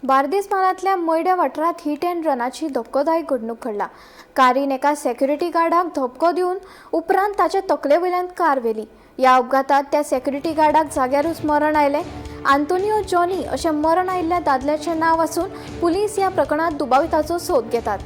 बार्देस म्हालांतल्या मयड्या वाठारांत hit and रनाची धक्कोदायक घडणूक घडला. कारीन एका सेक्युरिटी गार्डाक धपको दिवन उपरांत ताचे तकले वयल्यान कार व्हेली. ह्या अपघातात त्या सेक्युरिटी गार्डाक जाग्यारूच मरण आयलें. आंतोनियो जॉनी अशें मरण आयिल्ल्या दादल्याचें नांव आसून पुलीस ह्या प्रकरणांत दुबाविताचो सोद घेतात.